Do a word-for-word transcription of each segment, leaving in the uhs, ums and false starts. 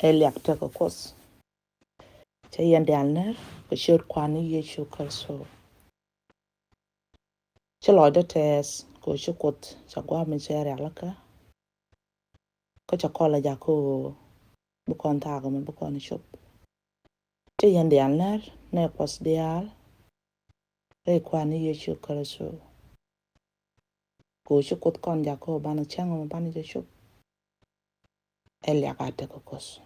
Ɛ liak tekɛ Kuoth. Cɛ yɛn diaal ner kɛ ciöt Kua̱r ni Yecu Kritho. Ci lɔcdä tɛɛth kɛ ɣöö ci Kuoth cɛ gua̱a̱th mi cɛ rialikä. Kä cɛ kɔl ɛ jakä ɣöö bi kɔn thaak ɛmɛ bi kɔn cop. Cɛ yɛn diaal ner nɛ Kuɔth diaal rɛy Kua̱r ni Yecu Kritho. Kɛ ɣöö ci Kuoth kɔn jakä ɣöö banɛ cäŋ ɛmɔ banɛ jɛ cop. Ɛ liak a tekɛ Kuoth.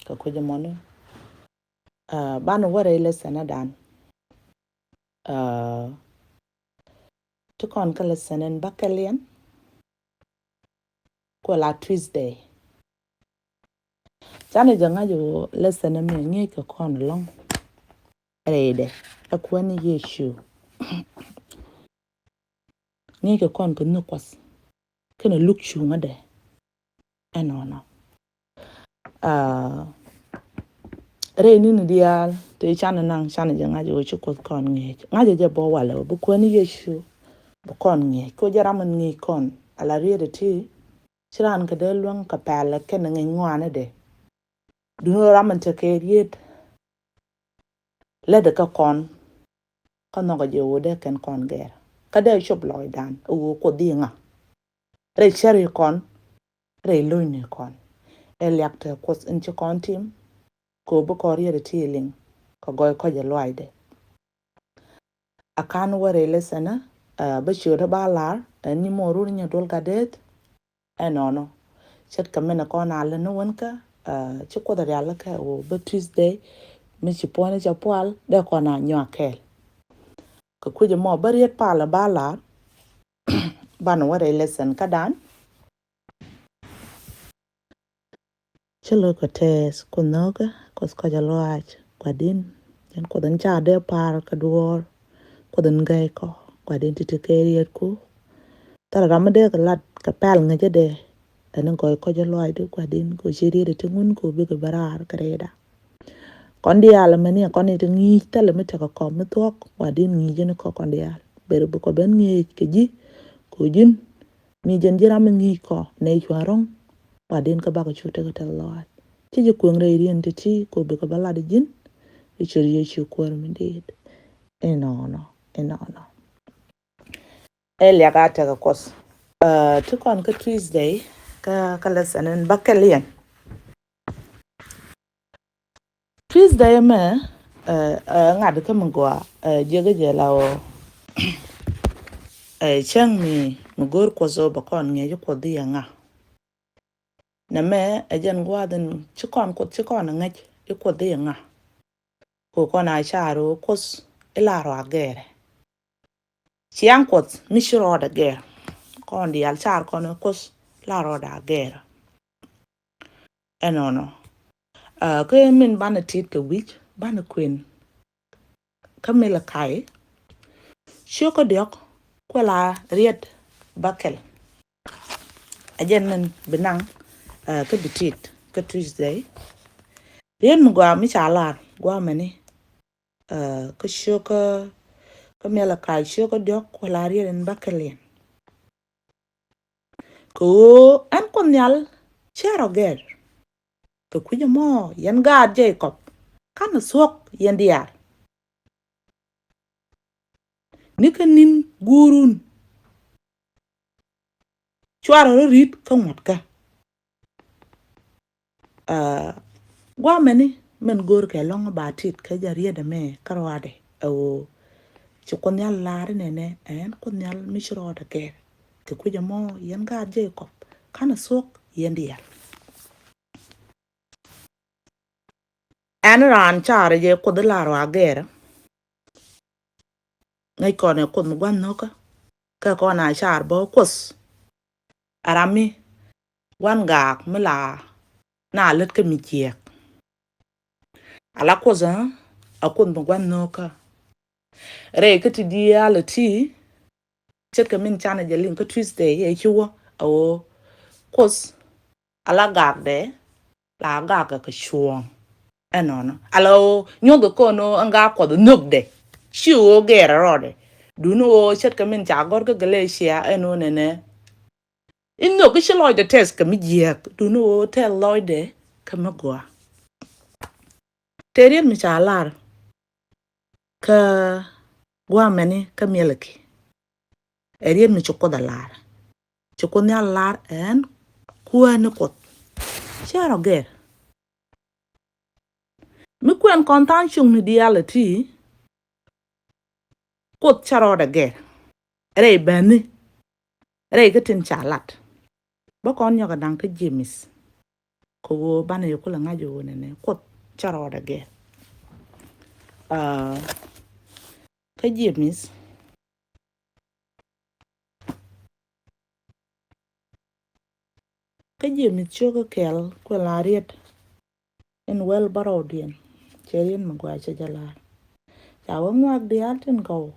Kɛ kui̱c ɛmɔni, ah, banɛ wä rɛy lesson ɛ dan. Ah, ti kɔn kä lesson in bäkɛliɛn. Kuɛ la Tuesday. Canɛ jɛ ŋa̱c ɣöö lesson ɛmɛ ŋi̱eec kɛ kɔn ɛlɔ̱ŋ. Rɛydɛ ɛ Kuäär ni Yecu. Ŋi̱eec kɛ kɔn kɛ nhök Kuɔth kɛnɛ luk cuŋädɛ. Ɛnɔnɔ. Ah, rɛy ni̱ni diaal ti canɛ naŋ canɛ jɛ ŋa̱c ɣöö ci Kuoth kɔn ŋi̱eec. Ŋa̱cɛ jɛ bä walɛ ɣöö bi Kuäär ni Yecu bi kɔn ŋi̱eec. Kɛ ɣöö jɛ ram in ŋi̱eec kɔn ala rietdɛ ti ci raan kɛ dee luäŋ kɛ pɛlɛ kɛnɛ ŋi̱eec ŋɔaanädɛ. Duundɛ ɣöö ram in tekɛ riet lätdɛ kä kɔn. Kä nhɔkɛ jɛ ɣöö dee kɛn kɔn gɛr kä dee cop lɔcdan ɛ ɣöö Kuoth di ŋa rɛy cäri kɔn, rɛy lo̱cni kɔn. Ɛ liak tekɛ Kuoth in ci kɔn tim kɛ ɣöö bi kɔn riet ɛ ti liŋ kɛ gɔɔy kɔc ɛ lɔaacdɛ. A kan wä rɛy lesson ɛ, ah, bä ciötdä ba lar ɛ ni mɔ run nyɛ duɔl gatdɛth. Ɛnɔnɔ. Ce̱tkɛ min kɔn a lät ni wän kä, ah, ci Kuoth rialikä ɣöö bä Tuesday mi ci puɔ̱ni cɛ pual dee kɔn a nyuak kɛɛl. Kɛ kui̱c ɛmɔ bä riet pal ba lar. Banɛ wä rɛy lesson kä dan. Ci lo̱kɛ tɛɛth Kuoth nhökä, Kuoth kɔc a lɔaac, Gua̱di̱n. Jɛn Kuoth in ca dee pa̱a̱r kɛ duɔ̱ɔ̱r, Kuoth in gäy kɔ, Gua̱di̱n, ti̱ti̱ kɛ rietku. Thilɛ ram mi dee kɛ lat kɛ pɛl ŋäcädɛ. Ɛn in gɔɔy kɔc a lɔaacdu, Gua̱di̱n, kɛ ɣöö ci rietdɛ ti ŋun kɛ ɣöö bikɛ bä raar kɛ rɛyda. Kɔn diaal ɛmɛni kɔn i̱ ti ŋi̱i̱c thilɛ mi tekɛ kɔ mi thuɔ̱k, Gua̱di̱n, ŋi̱i̱c ni kɔ kɔn diaal. Ber bi kɔ ben ŋi̱eec kɛ ji̱ kɛ ɣöö ji̱n mi jɛn ji̱ ram mi ŋi̱i̱c kɔ nɛy cua ro̱ŋ, Gua̱di̱n, kä bakɔ cu tekɛ tɛth lɔaac. Ci ji̱ kueŋ rɛy riet ti̱ti̱ kɛ ɣöö bikɛ bä lat ji̱n. Kɛ ciöt Yecu Kuäär mi di̱i̱t. Inɔnɔ, inɔnɔ. Ɛ liak a tekɛ Kuoth. Ah, ti kɔn kä Tuesday kä, kä lesson in bäkɛliɛn. Tuesday ɛmɛ, ah, ah, ŋa̱t kä mi gɔaa, ah, jiäkä jɛ la ɣöö, ah, cäŋ mi, mi go̱o̱r Kuoth ɣöö bɛ kɔn ŋi̱eec i̱ Kuoth i̱ ɛ ŋa. Nɛmɛ ɛ jɛn gua̱a̱th in ci kɔn Kuoth, ci kɔn ɛ ŋäc i̱ Kuoth i̱ ɛ ŋa. Kɛ ɣöö kɔn a car ɣöö Kuoth i̱ la rɔa gɛɛrɛ. Ciaŋ Kuɔth mi ci rɔɔdɛ gɛr. Kɔn diaal car kɔn ɛ Kuoth la rɔɔdɛ a gɛr. Ɛnɔnɔ. Ah, kä min banɛ tit kɛ wi̱c, banɛ kuën kä Malakai. Ciökä diɔ̱k, kuɛ la riet bäkɛl. A jɛn min bi naŋ, ah, kä bi tit kä Tuesday. Riet mi gɔaa mi ca lar, gɔaa mɛni. Ah, kä ciökä, kä Malakai ciökä diɔ̱k, kuɛ la riet in bäkɛliɛn. Kɛ ɣöö ɛn Kuoth Nhial cɛ rɔ gɛr. Kɛ kui̱c ɛmɔ yɛn gaat Jekɔb, /ka̱nɛ thuɔ̱k yɛn diaal. Ni kä ni̱n guurun, /cuarɛ rɔ ri̱t kä ŋuɔ̱tkä. Ah, guamɛni min go̱o̱rkɛ ɛlɔ̱ŋ ba tit kä jɛ riet ɛmɛ kä ruaadɛ ɛ ɣöö ci Kuoth Nhial lar inɛnɛ, ɛn Kuoth Nhial mi ci rɔɔdɛ gɛr. Kɛ kui̱c ɛmɔ yɛn gaat Jekɔb, /ka̱nɛ thuɔ̱k yɛn diaal. Ɛn raan carɛ jɛ Kuoth i̱ la rɔa gɛr. Ŋäc kɔn ɛ Kuoth mi gua̱n nhökä. Kɛ kɔn a car bä Kuoth. A ram mi gua̱n gaak mi la na lät kä mi jiɛk. Ala Kuoth, ɛ, a Kuoth mi gua̱n nhökä. Rɛy kä ti diaal ɛ ti, ce̱tkɛ min canɛ jɛ liŋ kä Tuesday ɛ ci wä, ɛ ɣöö Kuoth ala gakdɛ, la gakɛ kɛ cuɔ̱ɔ̱ŋ. Ɛnɔnɔ. Ala ɣöö nyuɔ̱th kɔn ɣöö ɛn gak Kuɔth nhökdɛ. /Ci ɣöö gɛr rɔɔdɛ. Duŋni ɣöö ce̱tkɛ min ca gɔ̱r kä Galatia ɛn ɣöö nɛnɛ. Inɔ ki ci lɔcdɛ tɛth kɛ mi jiääk, duŋni ɣöö tɛth lɔcdɛ mi gɔaa. Tëë riet mi ca lar kä guamɛni kä Miɛlki. Ɛ riet mi ci Kuoth a lar. Ci Kuoth Nhial lar ɛn kuäär ni Kuoth. Cɛ rɔ gɛr. Mi kuɛn kɔn tha̱a̱ŋ cuŋni diaal ɛ ti, Kuoth cɛ rɔɔdɛ gɛr. Rɛy bäni. Rɛy kä tin ca lat. Bä kɔn nyɔk a da̱ŋ kä James. Kɛ ɣöö banɛ yɛ kulɛ ŋa̱c ɣöö nɛnɛ Kuoth cɛ rɔɔdɛ gɛr. Ah, kä James. Kä James cio̱kä kɛl kuɛ la riet. In wäl bärɔwdiɛn cɛ riet mi gɔaa cɛ jɛ lar. Ca wä ŋuak diaal tin gɔw.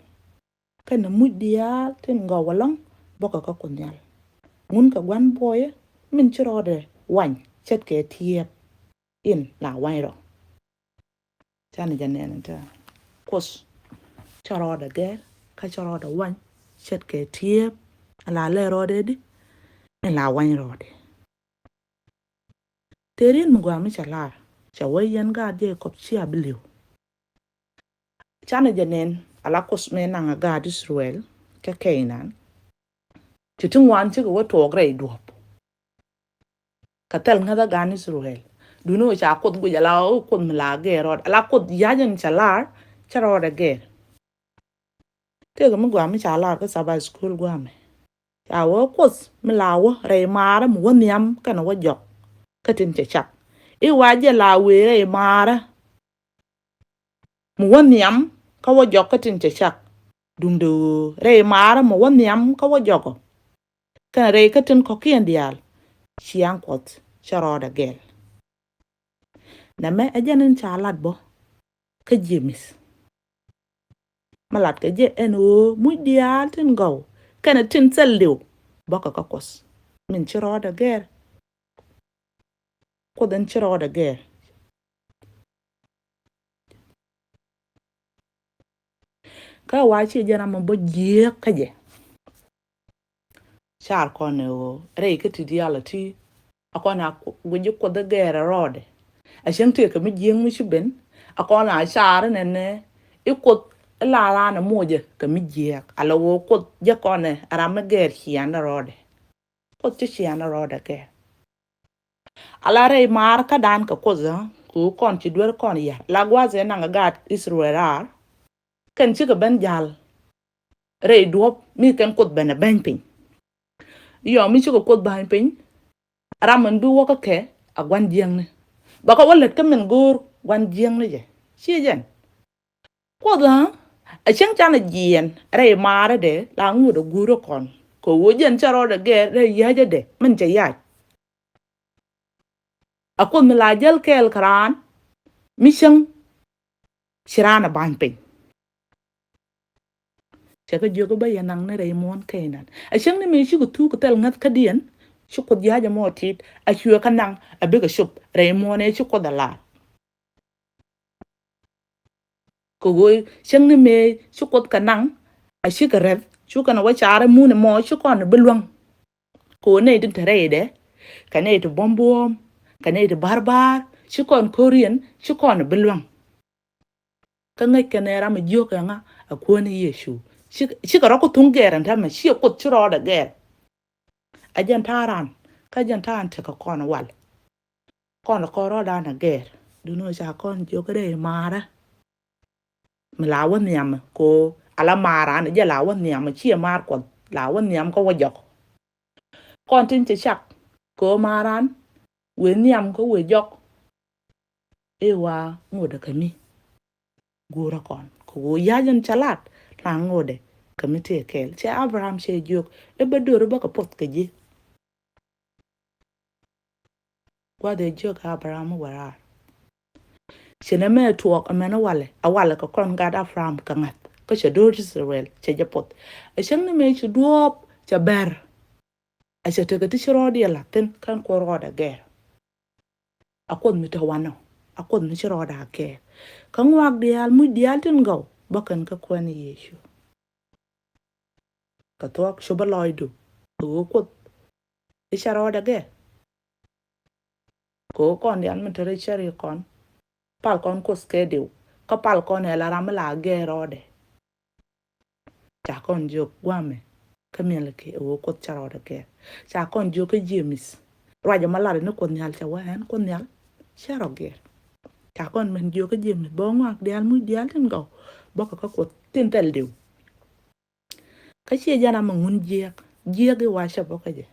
Kɛnɛ muc diaal tin gɔw ɛlɔ̱ŋ bɔkɛ kä Kuoth Nhial. Ŋun kɛ gua̱n buɔyä min ci rɔɔdɛ wany ce̱tkɛ tiɛɛp in la wany rɔ. Canɛ jɛ nɛn in te Kuoth cɛ rɔɔdɛ gɛr kä cɛ rɔɔdɛ wany ce̱tkɛ tiɛɛp ala lɛ rɔɔdɛ di in la wany rɔɔdɛ. Tëë riet mi gɔaa mi cɛ lar cɛ wee yɛn gaat Jekɔb cia bi li̱w. Canɛ jɛ nɛn ala Kuoth mëë naŋ a gaat Israel kä Kenan. Ci ti ŋuan cikɛ wä tuɔɔk rɛy duɔ̱ɔ̱p. Kɛ thɛl ŋäthä gan Israel. Duundɛ ɣöö ca Kuoth guic ala ɣöö Kuoth mi la gɛr rɔɔdɛ. Ala Kuoth ya̱c in ca lar cɛ rɔɔdɛ gɛr. Tëëkɛ mi gɔaa mi ca lar kä Sabbath School gua̱a̱mɛ. Ca wee Kuoth mi la wä rɛy maarä mi wä nhiam kɛnɛ wä jɔk kä tin cɛ cak. I̱ wa jɛ la wee rɛy maarä mi wä nhiam kä wä jɔk kä tin cɛ cak. Duundɛ ɣöö rɛy maarä mi wä nhiam kä wä jɔk ɔ. Kɛnɛ rɛy kä tin kɔ̱kiɛn diaal. Ciaŋ Kuɔth cɛ rɔɔdɛ gɛr. Nɛmɛ ɛ jɛn in ca lat bä kä James. Mi lat kɛ jɛ ɛn ɣöö muc diaal tin gɔw kɛnɛ tin thil li̱w bɔkɛ kä Kuoth. Min ci rɔɔdɛ gɛr. Kuoth in ci rɔɔdɛ gɛr. Kä wa ci jɛ ram mi bä jiääk kä jɛ. Car kɔn ɛ ɣöö rɛy kä ti diaal a ti a kɔn a guic ji̱ Kuoth ɛ gɛr ɛ rɔɔdɛ. A cäŋ tëëkɛ mi jiääk mi ci ben a kɔn a car nɛnɛ i̱ Kuoth i̱ la raan ɛ mocɛ kɛ mi jiääk ala ɣöö Kuoth jɛ kɔn ɛ ram mi gɛr ciaŋ ɛ rɔɔdɛ. Kuoth ci ciaŋ ɛ rɔɔdɛ gɛr. Ala rɛy maar kädan kɛ Kuoth ɛ kɛ ɣöö kɔn ci duer kɔn yar la gua̱a̱th ɛ naŋ ɛ gaat Israel raar. Kɛn cikɛ ben jal rɛy duɔ̱ɔ̱p mi kɛn Kuoth ben ɛ beny piny. Yɔ mi cikɛ Kuoth beny piny. Ram min bi wä kä kɛ a gua̱n jiäkni. Bɛ kɛ wä lät kä min go̱o̱r gua̱n jiäkni jɛ. Ci jɛn. Kuoth ɛ a cäŋ canɛ jiɛɛn rɛy maarädɛ la ŋuɔ̱t a guurä kɔn. Kɛ ɣöö jɛn cɛ rɔɔdɛ gɛr rɛy yäcädɛ min cɛ yac. A Kuoth mi la jäl kɛɛl kɛ raan mi cäŋ ci raan a ba̱ny piny. Cɛ kɛ jiök bä yɛ naŋ ni rɛy muɔ̱ɔ̱n Kenan. A cäŋ ni mëë cikɛ thuk kɛ thɛl ŋäth kädiɛn ci Kuoth ya̱c ɛmɔ tit a cuɛ kɛ naŋ a bikɛ cop rɛy muɔ̱ɔ̱n ɛ ci Kuoth a lar. Kɛ ɣöö cäŋ ni mëë ci Kuoth kɛ naŋ a cikɛ rɛth cu kɛn a wä car imun ɛmɔ ci kɔn bi luäŋ. Kɛ ɣöö nɛy tin te rɛydɛ kɛ nɛy ti buɔ̱m buɔ̱ɔ̱m kɛ nɛy ti ba̱r ba̱r ci kɔn ko̱riɛn ci kɔn bi luäŋ. Kä ŋäc kɛn ɛ ram mi jiök ɛŋa a Kuäär ni Yecu. Ci, cikɛ rɔ ku thuŋ gɛr ɛn täämɛ ciɛ Kuoth ci rɔɔdɛ gɛr. A jɛn ta̱a̱ ran kä jɛn ta̱a̱ ran tekɛ kɔn wal. Kɔn kɔn rɔɔdan a gɛr. Duŋni ca kɔn jiök rɛy maarä. Mi la wä nhiam ko ala maar an jɛ la wä nhiam ciɛ maar Kuɔth la wä nhiam kä wä jɔk. Kɔn tin cɛ cak ko maar an wëë nhiam kä wëë jɔk. Ëë wa ŋotdɛ kä mi guurä kɔn kɛ ɣöö ya̱c in cɛ lat la ŋotdɛ kä mi tëë kɛɛl cɛ Abraham cɛ jiök ëë bä döör bä kɛ puɔth kɛ ji̱. Gua̱th ëë jiök Abraham wä raar. Ci nɛ mɛ tuɔɔk ɛmɛn ɛ walɛ ɛ walɛ kɛ kɔn gat Abraham kɛ ŋa̱th kä cɛ döör Israel cɛ jɛ puɔth. Ɛ cäŋ ni mëë ci duɔ̱ɔ̱p cɛ bɛr. A cɛ tekɛ ti ci rɔɔdiɛ la̱th thi̱n kɛn kuɔth rɔɔdɛ gɛr. A Kuoth mi te wanɔ a Kuoth mi ci rɔɔdɛ a gɛr. Kä ŋuak diaal muc diaal tin gɔw bä kɛn kä Kuäär ni Yecu. Kɛ thuɔ̱k copä lɔcdu kɛ ɣöö Kuoth i̱ cɛ rɔɔdɛ gɛr. Kɛ ɣöö kɔn diaal mi te rɛy cäri kɔn, pal kɔn Kuoth kɛ diw, kä pal kɔn ɛ la ram mi la gɛr rɔɔdɛ. Ca kɔn jiök guamɛ kä miɛl kɛ ɛ ɣöö Kuoth cä rɔɔdɛ gɛr. Ca kɔn jiök kä James, ruacɛ ma lar ni Kuoth Nhial cɛ wä ɛn Kuoth Nhial cä rɔ gɛr. Ca kɔn mɛn jiök kä James bä ŋuak diaal muc diaal tin gɔw bä kɛ kä Kuoth tin thil diw. Kä ciɛ jɛn ram mi ŋun jiɛk, jiɛk i̱ wa cɛ bä kä jɛ.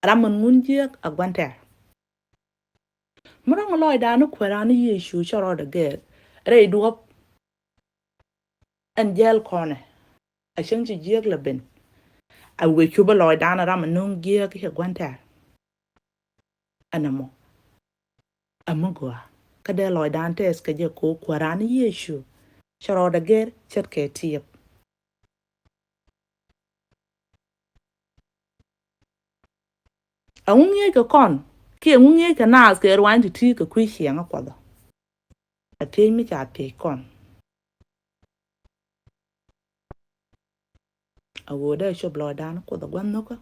Ram mi ŋun jiɛk a gua̱n tɛ̈r. Mi rɔ̱ŋ lɔcdan ni Kuääran ni Yecu cä rɔɔdɛ gɛr rɛy duɔ̱p. Ɛn jɛl kɔnɛ a cäŋ ci jiäk la ben. A wee cupä lɔcdan ram a no̱o̱ŋ jiäk i̱ cɛ gua̱n tɛ̈r. Ɛn ɛmɔ a mi gɔaa kä dee lɔcdan tɛth kɛ jɛ kɛ ɣöö Kuääran ni Yecu cä rɔɔdɛ gɛr ce̱tkɛ tiɛp. Ɛŋu ŋi̱eec kɛ kɔn kiɛ ɛŋu ŋi̱eec kɛ naath kɛ ruany ti̱ti̱ kɛ kui̱ ciɛŋä Kuɔth? A thiec mi ca thiec kɔn. A ɣöö dee cop lɔcdan Kuoth a gua̱n nhökä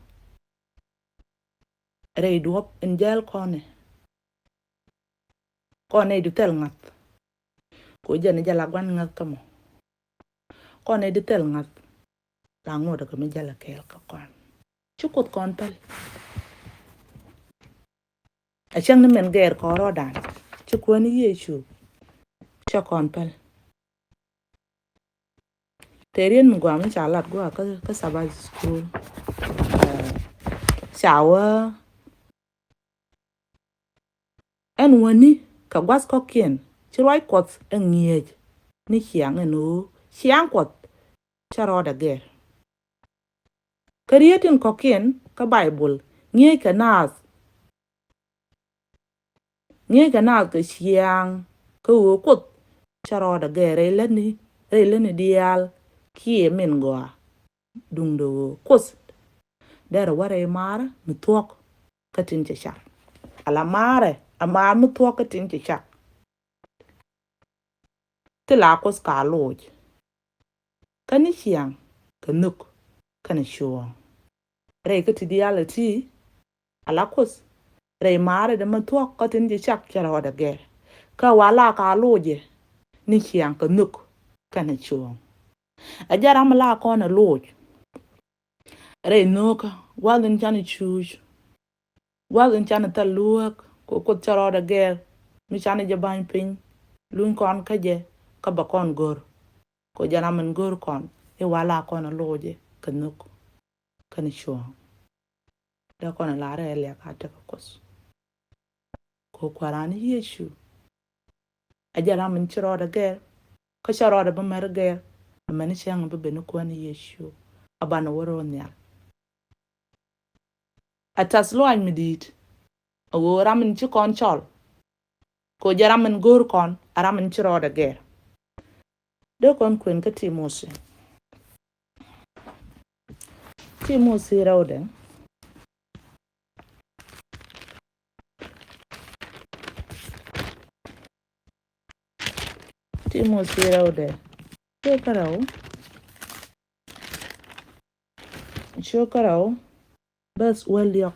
rɛy duɔ̱p in jɛl kɔnɛ. Kɔn nɛy di thil ŋa̱th kɛ ɣöö jɛn jɛ la gua̱n ŋa̱th kä mɔ. Kɔn nɛy di thil ŋa̱th la ŋot kɛ mi jɛ la kɛɛl kä kɔn. Ci Kuoth kɔn päl. A cäŋ ni min gɛɛr kɔn rɔɔdan ci Kuäär ni Yecu cä kɔn päl. Tëë riet mi gɔaa mi ca lat gɔaa kä, kä Sabbath school. Ca wä ɛn wäni kɛ gua̱th kɔ̱kiɛn ci ruac Kuɔth ɛ ŋi̱eec ni ciaŋ ɛn ɣöö ciaŋ Kuɔth cä rɔɔdɛ gɛr. Kä riet in kɔ̱kiɛn kä Baibul ŋi̱eec kɛ naath ŋi̱eec kɛ naath kɛ ciaŋ kä ɣöö Kuoth cä rɔɔdɛ gɛr rɛy lätni, rɛy lätni diaal kiɛ min gɔaa. Duundɛ ɣöö Kuoth derɛ wä rɛy maarä mi thuɔ̱k kä tin cɛ car. Ala maarɛ a maar mi thuɔ̱k kä tin cɛ car. Thil a Kuoth ka loc kä ni ciaŋ kɛ nhök kä ni cuɔ̱ɔ̱ŋ. Rɛy kä ti diaal a ti ala Kuoth rɛy maarɛ dɛ mi thuɔ̱k kä tin cɛ cak cɛ rɔɔdɛ gɛr. Kä wa la ka locɛ ni ciaŋ kɛ nhök kä ni cuɔ̱ɔ̱ŋ. A jɛ ram la kɔn a loc rɛy nhökä gua̱th in can cuuc. Gua̱th in can thil luäk kɛ Kuoth cä rɔɔdɛ gɛr mi can jɛ ba̱ny piny. Luny kɔn kä jɛ kä bɛ kɔn gör. Kɛ jɛ ram in gör kɔn i̱ wa la kɔn a locɛ kɛ nhök kä ni cuɔ̱ɔ̱ŋ. Dee kɔn a la rɛy liak a tekɛ Kuoth. Kɛ Kuääran ni Yecu a jɛ ram in ci rɔɔdɛ gɛr kä cä rɔɔdɛ bi mɛr gɛr. Amäni cäŋ bi ben ni Kuäär ni Yecu a banɛ wä ro̱o̱ nhial. A tath luaac mi di̱i̱t a ɣöö ram in ci kɔn cɔl. Kɛ jɛ ram in go̱o̱r kɔn a ram in ci rɔɔdɛ gɛr. Dee kɔn kuën kä Timothi. Timothi rɛwdɛ. Timothi rɛwdɛ. Cio̱kä rɛw. Cio̱kä rɛw. Bäth wäl diɔk.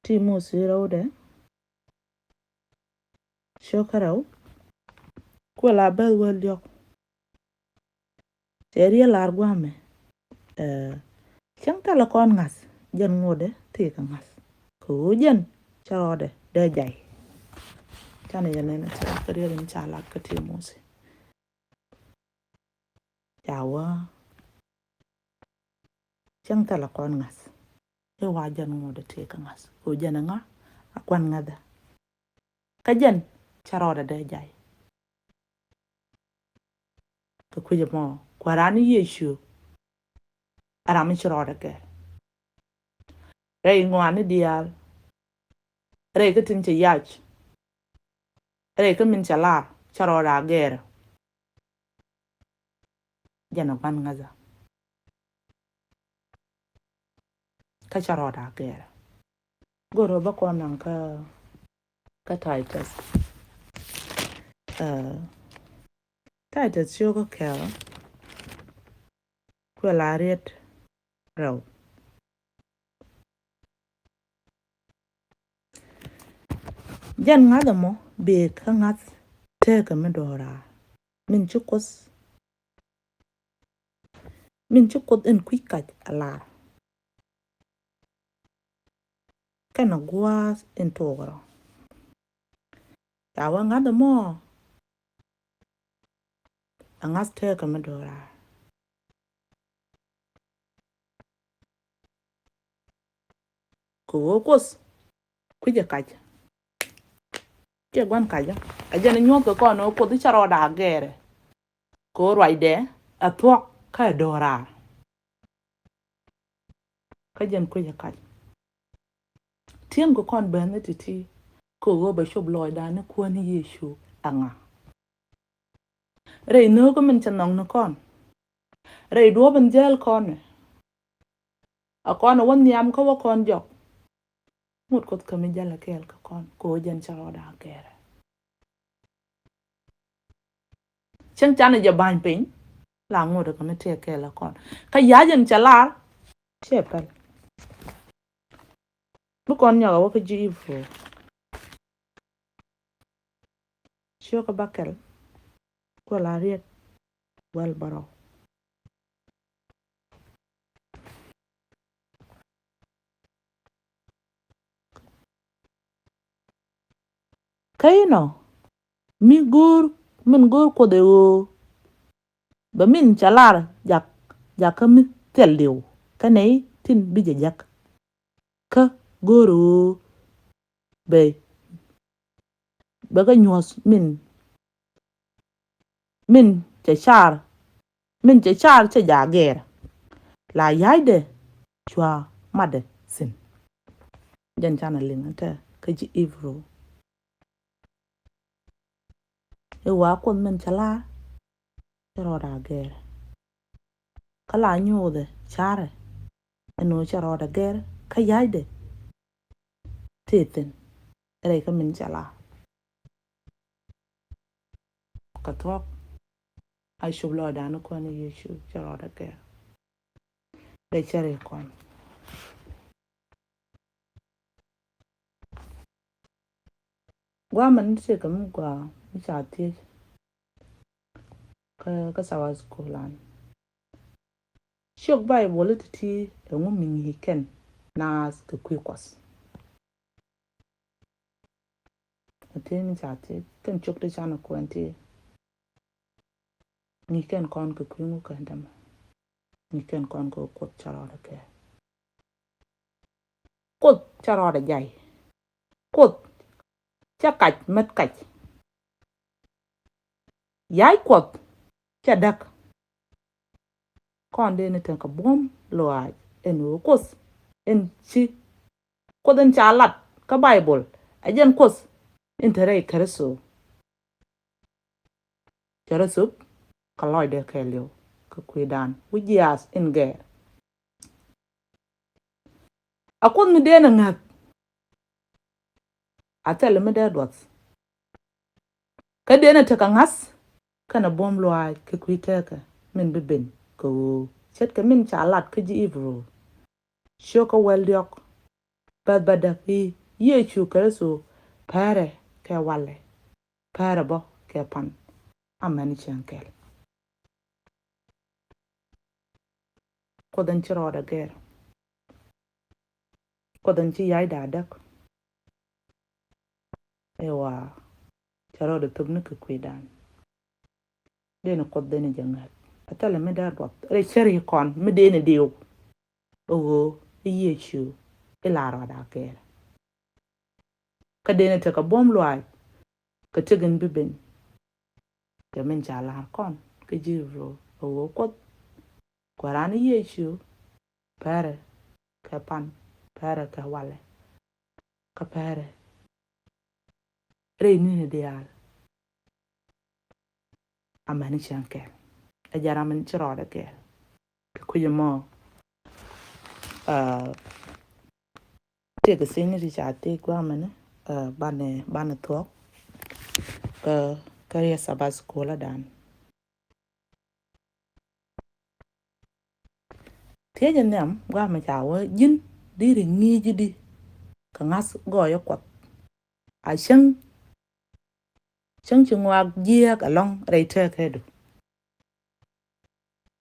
Timothi rɛwdɛ. Cio̱kä rɛw. Kuɛ la bäth wäl diɔk. Cɛ riet lar gua̱a̱mɛ. Ɛ, cäŋ thilɛ kɔn ŋa̱th jɛn ŋotdɛ tëëkɛ ŋa̱th. Kɛ ɣöö jɛn cä rɔɔdɛ dee jay. Canɛ jɛ nɛn ɛ kä riet in ca lat kä Timothi. Ca wä cäŋ thilɛ kɔn ŋa̱th. I̱ wa jɛn ŋotdɛ tëëkɛ ŋa̱th kɛ ɣöö jɛn ɛ ŋa̱ a kuan ŋa̱thä. Kä jɛn cä rɔɔdɛ dee jay. Kɛ kui̱c ɛmɔ Kuääran ni Yecu a ram mi ci rɔɔdɛ gɛr. Rɛy ŋɔaani diaal, rɛy kä tin cɛ yac, rɛy kä min cɛ lar cä rɔɔdɛ a gɛr. Jɛn a gua̱n ŋäthä. Kä cä rɔɔdɛ a gɛr. Go̱rä bä kɔn naŋ kä, kä Titus. Ɛ, Titus cio̱kä kɛl. Kuɛ la riet rɛw. Jɛn ŋa̱th ɛmɔ bee kä ŋa̱th tekä mi do̱raar. Min ci Kuoth, min ci Kuoth in kui̱ kac a lar. Kɛnɛ gua̱a̱th in tuɔɔk rɔ. Ca wee ŋa̱th ɛmɔ a ŋa̱th tekä mi do̱raar. Kɛ ɣöö Kuoth kui̱cɛ kac. Ciɛ gua̱n kacä. A jɛn nyuɔ̱th kɛ kɔn ɣöö Kuoth i̱ cɛ rɔɔdɛ a gɛɛrɛ. Kɛ ɣöö ruacdɛ a thuɔ̱k kä ɛ do̱raar. Kä jɛn kui̱cɛ kac. Ti̱eŋ kɛ kɔn bɛ̈n ni ti̱ti̱ kɛ ɣöö bɛ cop lɔcdan ni Kuäär ni Yecu ɛŋa. Rɛy nhöökä min cɛ nhɔk ni kɔn. Rɛy duɔ̱ɔ̱p in jäl kɔn ɛ. A kɔn ɛ wä nhiam kä wä kɔn jɔk. Ŋut Kuoth kä mi jäl ɛ kɛɛl kä kɔn kɛ ɣöö jɛn cɛ rɔɔdɛ a gɛɛrɛ. Cäŋ canɛ jɛ ba̱ny piny la ŋut kä mi tëë kɛɛl ɛ kɔn. Kä ya̱c in cɛ lar cɛ pɛl. Mi kɔn nyɔk a wä kä ji̱ Ibru. Ciökä bäkɛl. Kuɛ la riet. Wäl bärɔw. Kä inɔ mi go̱o̱r, min go̱o̱r Kuoth ɛ ɣöö bɛ min cɛ lar jak, jakä mi thil diw kä nɛy tin bi jɛ jäk. Kä go̱o̱r ɣöö bɛ, bɛ kɛ nyuɔ̱th min, min cɛ car, min cɛ car cɛ ja̱ gɛɛr. La ya̱cdɛ cua matdɛ thi̱n. Jɛn canɛ liŋ tɛ kä ji̱ Ibru. I̱ wa Kuoth min cɛ lar cɛ rɔɔdɛ a gɛɛr. Kä la nyuuthɛ carɛ ɛn ɣöö cɛ rɔɔdɛ gɛɛr kä ya̱cdɛ tëë thi̱n rɛy kä min cɛ lar. Kɛ thuɔ̱k a cop lɔcdan ni Kuäär ni Yecu cɛ rɔɔdɛ gɛɛr. Dee cɛ ri kɔn. Gua̱a̱mɛ ni tëëkɛ mi gɔaa mi ca thiec kä, kä Sabbath School an. Ciök Baibol i̱ ti̱ti̱ ɛŋu mi ŋi̱i̱c kɛn naath kɛ kui̱ Kuɔth. Ɛ tëë mi ca thiec kɛn ciök ti canɛ kuɛn ti. Ŋi̱i̱c kɛn kɔn kɛ kui̱ ŋu kɛn dämɛ. Ŋi̱i̱c kɛn kɔn kɛ Kuoth cɛ rɔɔdɛ kɛ. Kuoth cɛ rɔɔdɛ jay. Kuoth cɛ kac mät kac. Ya̱c Kuɔth cɛ däk. Kɔn dee ni tekɛ buɔ̱m lɔaac ɛn ɣöö Kuoth in ci, Kuoth in ca lat kä Baibol ɛ jɛn Kuoth in te rɛy Kritho. Cɛ rɔ thop kɛ lɔcdɛ kɛɛliw kɛ kui̱dan wi̱c jiaath in gɛɛr. A Kuoth mi dee ni ŋäth a thilɛ mi dee duɔth. Kä dee ni tekɛ ŋa̱th kɛnɛ buɔ̱m lɔaac kɛ kui̱ tëëkɛ min bi ben kɛ ɣöö ce̱tkɛ min ca lat kä ji̱ Ibru. Ciökä wäl diɔ̱k. Bäth bädäk i̱ Yecu Kritho päärɛ kɛ walɛ, päärɛ bä kɛ pan. Amäni cäŋ kɛl. Kuoth in ci rɔɔdɛ gɛr. Kuoth in ci ya̱cdɛ a däk. Ɛ wa cɛ rɔɔdɛ thop ni kɛ kui̱dan. Dee ni Kuoth dee ni jɛ ŋäth. A thilɛ mi dee duɔth rɛy cär i̱ kɔn mi dee ni diw. Ɛ ɣöö i̱ Yecu i̱ la rɔɔdɛ a gɛr. Kä dee ni tekɛ buɔ̱m lɔaac kɛ tëk in bi ben. Kɛ min ca lar kɔn kä ji̱ Ibru ɛ ɣöö Kuoth Kuääran Yecu päärɛ kɛ pan, päärɛ kɛ walɛ, kä päärɛ rɛy ni̱ni diaal. Amäni cäŋ kɛl. Ɛ jɛ ram in ci rɔɔdɛ gɛr. Kɛ kui̱c ɛmɔ, ah, tëëkɛ thiecni ti ca thiec gua̱a̱mɛni, ah, banɛ, banɛ thuɔ̱k kä, kä riɛth Sabbath School dan. Thiecä nhiam gua̱a̱th mi ca wä ji̱n, deri ŋi̱i̱c ji̱ di kɛ ŋa̱th gɔɔyä Kuɔth? A cäŋ, cäŋ ci ŋɔak jiääk ɛlɔ̱ŋ rɛy tëkädu?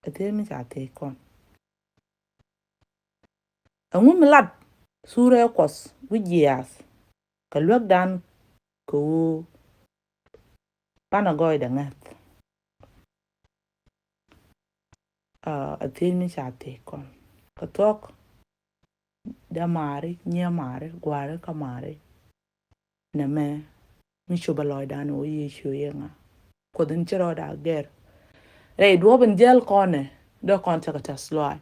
Ɛ thiec mi ca thiec kɔn. Ɛŋu mi lat thurɛ Kuɔth wi̱c jiaath kɛ luäkdan kɛ ɣöö banɛ gɔɔydɛ ŋäth? Aa, ɛ thiec mi ca thiec kɔn. Kɛ thuɔ̱k, dämaari, nyimaari, gua̱a̱ri, kamaari, nɛmɛ mi cop ɛ lɔcdan ɣöö Yecu yɛ ŋa? Kuoth in ci rɔɔdɛ gɛr. Rɛy duɔ̱ɔ̱p in jäl kɔnɛ, dee kɔn tekɛ tɛ̈th lɔaac.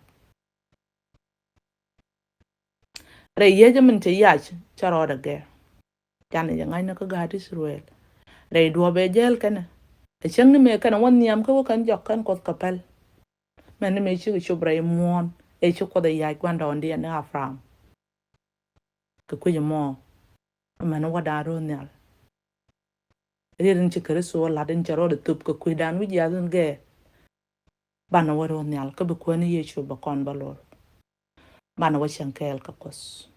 Rɛy yiëë jɛ min cɛ yac, cɛ rɔɔdɛ gɛr. Canɛ jɛ ŋa̱cnɛ kä gaat Israel. Rɛy duɔ̱ɔ̱p ɛ jäl kɛnɛ, ɛ cäŋ ni mëë kɛnɛ wä nhiam kä wä kɛn jɔk kɛn Kuɔth kɛ päl. Mɛn ni mëë cikɛ cop rɛy muɔ̱ɔ̱n ëë ci Kuoth ɛ yac gua̱ndɔɔŋdiɛn ni Abraham. Kɛ kui̱c ɛmɔ, mɛn wädan ro̱o̱ nhial. Riet in ci Kritho lat in cɛ rɔɔdɛ thöp kɛ kui̱dan wi̱c jiaath in gɛɛr. Banɛ wä ro̱o̱ nhial kä bi Kuäär ni Yecu bɛ kɔn bä lor. Banɛ wä cieŋ kɛɛl kɛ Kuoth.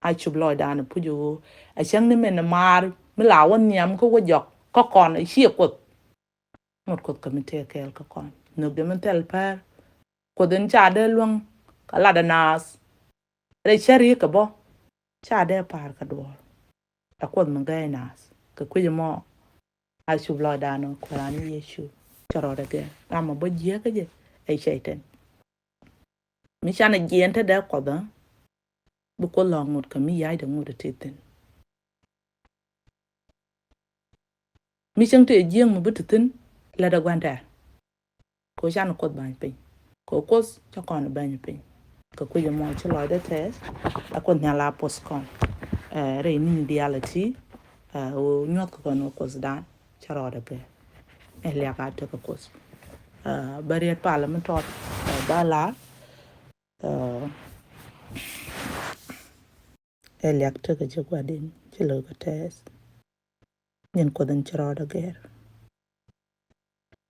A cop lɔcdan puc ɣöö ɛ cäŋ ni min maar mi la wä nhiam kä wä jɔk kä kɔn ɛ ciɛ Kuoth. Ŋot Kuoth kɛ mi tëë kɛɛl kä kɔn. Nhök jɛ min thil pär. Kuoth in ca dee luäŋ kɛ latdä naath rɛy cäri kɛ bä, ca dee pa̱a̱r kɛ duɔ̱ɔ̱r. Ɛ Kuoth mi gäi naath. Kɛ kui̱c ɛmɔ, a cop lɔcdan ɔ Kuäär ni Yecu cɛ rɔɔdɛ gɛr. Ram ɔ bä jiääk kä jɛ ɛ cɛy-tan. Mi canɛ jiɛɛn te dee Kuɔth ɛ, bi Kuoth lɔ̱ŋ ŋot kɛ mi ya̱cdɛ ŋot ɛ ti thi̱n. Mi cäŋ tëë jiääk mi bi ti thi̱n, lätdɛ gua̱n tɛ̈r. Kɛ ɣöö canɛ Kuoth ba̱ny piny. Kɛ ɣöö Kuoth cɛ kɔn ba̱ny piny. Kɛ kui̱c ɛmɔ ci lɔcdä tɛɛth, a Kuoth nhial a poth kɔn. Ɛ, rɛy ni̱n diaal ɛ ti, ɛ, ɣöö nyuɔ̱th kɛ kɔn ɣöö Kuothdan cɛ rɔɔdɛ gɛr. Ɛ liak a tekɛ Kuoth. Ɛ, bä riet palä mi tɔt, ɛ, bä la, ɛ, ɛ liak tekɛ jɛ gua̱di̱n ci lo̱ckɛ tɛɛth. Nyin Kuoth in ci rɔɔdɛ gɛr.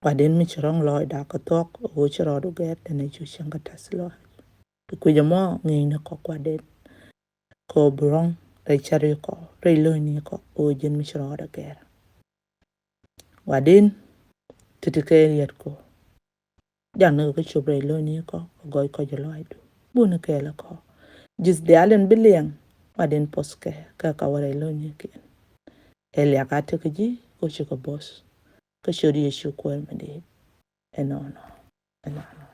Gua̱di̱n mi ci ro̱ŋ lɔcda kɛ thuɔ̱k ɣöö ci rɔɔdu gɛr, dɛn ɛ cu cieŋ kɛ tɛ̈th lɔaac. Kɛ kui̱c ɛmɔ ŋi̱i̱cni kɔ gua̱di̱n. Kɛ ɣöö bi ro̱ŋ rɛy cäri kɔ, rɛy lo̱cni kɔ, ɣöö ji̱n mi ci rɔɔdɛ gɛr. Gua̱di̱n, ti̱ti̱ kɛ riet kɔ. Ja̱ŋni kɛ kä cop rɛy lo̱cni kɔ, kɛ gɔɔy kɔ jɛ lɔaacdu. Buni kɛɛl kɔ. Ji̱th diaal in bi liɛŋ, gua̱di̱n poth kɛ, kɛ kɛ wä rɛy lo̱cnikiɛn. Ɛ liak a tekɛ ji̱, kɛ ɣöö cikɛ bo̱th. Kä ciöt Yecu Kuäär mi di̱i̱t. Ɛnɔnɔ. Ɛnɔnɔ.